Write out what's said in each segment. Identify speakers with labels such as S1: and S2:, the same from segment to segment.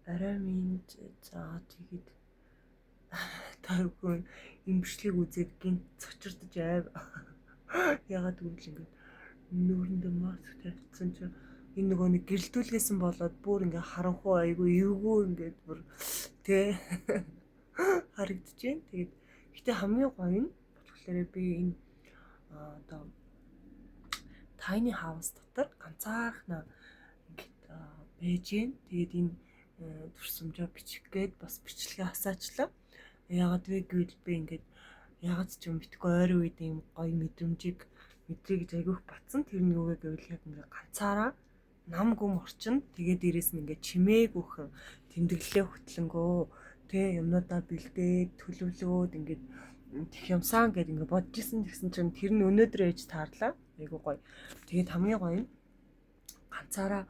S1: Орой минь, за тэгээд та бүхэн энэ бичлэгийг үзээд гинт цочирдож айв. Ягаад гэвэл ингээд нүүрэндээ маск тавьчихсан чинь энэ нөгөө нэг гэрэлтүүлгээсэн болоод бүр ингээ харанхуй айгүй эвгүй ингээд бүр тэ харагдаж байна. Тэгээд гэтээ хамгийн гоё нь болохоор би энэ одоо tiny house дотор ганцаархнаа ингээд байж гин. Тэгээд энэ төрсөмжөө бичих гээд бас бичлэгээ хасаачлаа. Ягаад вэ гэвэл би ингээд ягаад ч юм битгүй ойрын үед ийм гоё мэдрэмжийг мэдрээ гэж айгүйх батсан. Тэр нь юу вэ гэвэл яг ингээд ганцаараа нам гүм орчин, тэгээд дээрэс нь ингээд чимээгүйхэн тэмдэглэлээ хөтлөнгөө тэ юмнуудаа бэлдээд төлөвлөөд ингээд тех юмсан гэд ингээд бодож исэн. Тэгсэн чинь тэр нь өнөөдөр ээж таарлаа. Айгуу гоё. Тэгээд хамгийн гоё нь ганцаараа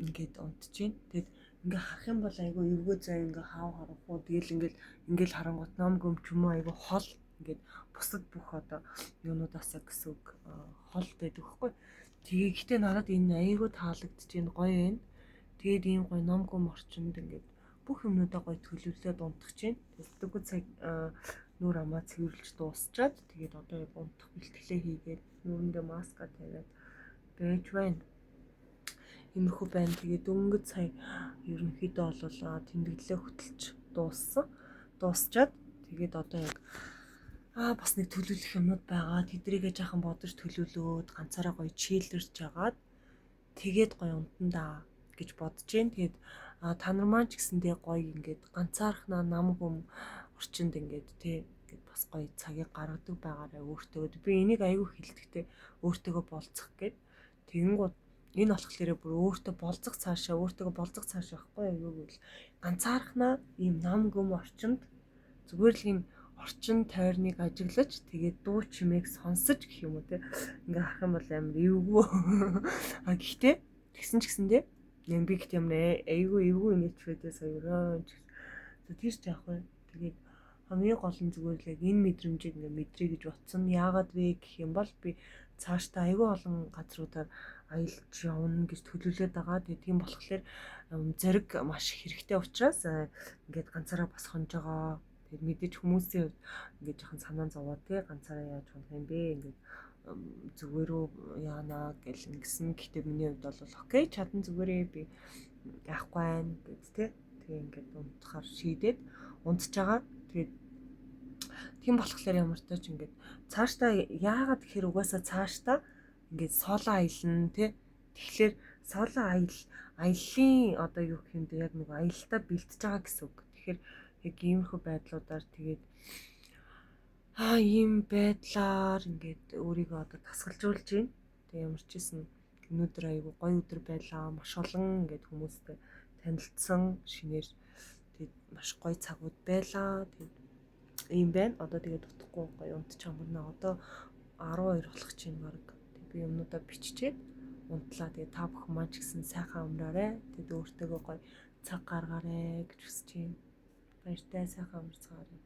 S1: ингээд унтж гин. Тэгээд ингээ харах юм бол айгуу эвгүй зай ингээ хав харанхуу тэгэл ингээл харангуут ном гүм ч юм уу айгуу хол ингээд бусад бүх одоо юунуудаасаа гэсэн үг хол байдаг байхгүй. Тэгээ гэхдээ надад энэ айгуу таалагдж байна, гоё байна. Тэгээд ийм гоё ном гүм орчинд ингээд бүх юмнуудаа гоё төлөвлөөд унтах чинь. Тэгээд цаг нүүр амаа цэвэрлж дуусчаад тэгээд одоо яг унтах бэлтгэлээ хийгээд нүүрэндээ маска тавиад байж байна. Иймэрхүү байна. Тэгээд дөнгөж сая ерөнхийдөө бол тэмдэглэлээ хөтөлж дууссан. Дуусчаад тэгээд одоо яг бас нэг төлөвлөх юмнууд байгаа. Тэдрийгээ жаахан бодож төлөвлөөд ганцаараа гоё чийлэрч жагаад тэгээд гоё унтан даа гэж бодож гин. Тэгээд та нар маань ч гэсэндээ гоё ингээд ганцаархнаа нам гүм орчинд ингээд тий ингээд бас гоё цагийг гаргадаг байгаарай өөртөө. Би энийг айгүй хэлдэхтэй өөртөөгөө болцох гээд тэгэнгүүт энэ болохоор бүр өөртөө болцох цаашаа өөртөөгөө болцох цаашаа байхгүй юу гэвэл ганцаархнаа ийм нам гүм орчинд зүгээр л ийм орчин тойрныг ажиглаж тэгээд дуу чимээг сонсож гэх юм уу те ингээ харах юм бол амар эвгүй. А гэхдээ тэгсэн ч гэсэндээ юм би гэх юм нэ айгүй эвгүй инээч байдээ сая өрөө. За тэр ч яах вэ? Тэгээд хамгийн гол нь зүгээр л яг энэ мэдрэмжийг ингээ мэдрээ гэж бодсон. Яагаад вэ гэх юм бол би цаашдаа айгүй олон газруудаар аялж явна гэж төлөвлөд байгаа. Тэгээд тийм болохоор зориг маш хэрэгтэй учраас ингээд ганцаараа бас хонж байгаа. Тэгээд мэдээж хүмүүсийн хувьд ингээд жоохон санаа зовоо те ганцаараа яаж хонох юм бэ? Ингээд зүгээр үү яана гэл ингэсэн. Гэхдээ миний хувьд бол окей чадан зүгээрээ би яахгүй байна гэж те. Тэгээ ингээд унтахаар шийдээд унтж байгаа. Тэгээд тийм болохоор ямар ч тач ингээд цаашдаа яагаад гэхээр угаасаа цаашдаа ингээд соло аялна те. Тэгэхээр соло аял аяллаа одоо юу гэх юм бэ яг нэг аялалтаа бэлтэж байгаа гэсэн үг. Тэгэхээр яг иймэрхүү байдлуудаар тэгээд ийм байдлаар ингээд өөрийгөө одоо тасгалжуулж байна. Тэгээ ямар ч байсан өнөөдөр айгүй гоё өдөр байлаа. Маш олон ингээд хүмүүстэй танилцсан шинээр тэгээд маш гоё цагууд байлаа. Тэгээд ийм байна. Одоо тэгээд утгагүй гоё унтчих амарна. Одоо 12 болох чинь баг. Тэгээд би юмнуудаа биччихээд унтлаа. Тэгээд та бүхэн маань ч гэсэн сайхан амраарай. Тэгээд өөртөөгөө гоё цаг гаргаарай гэж хүсэж байна. Баяртай сайхан амарцгаарай.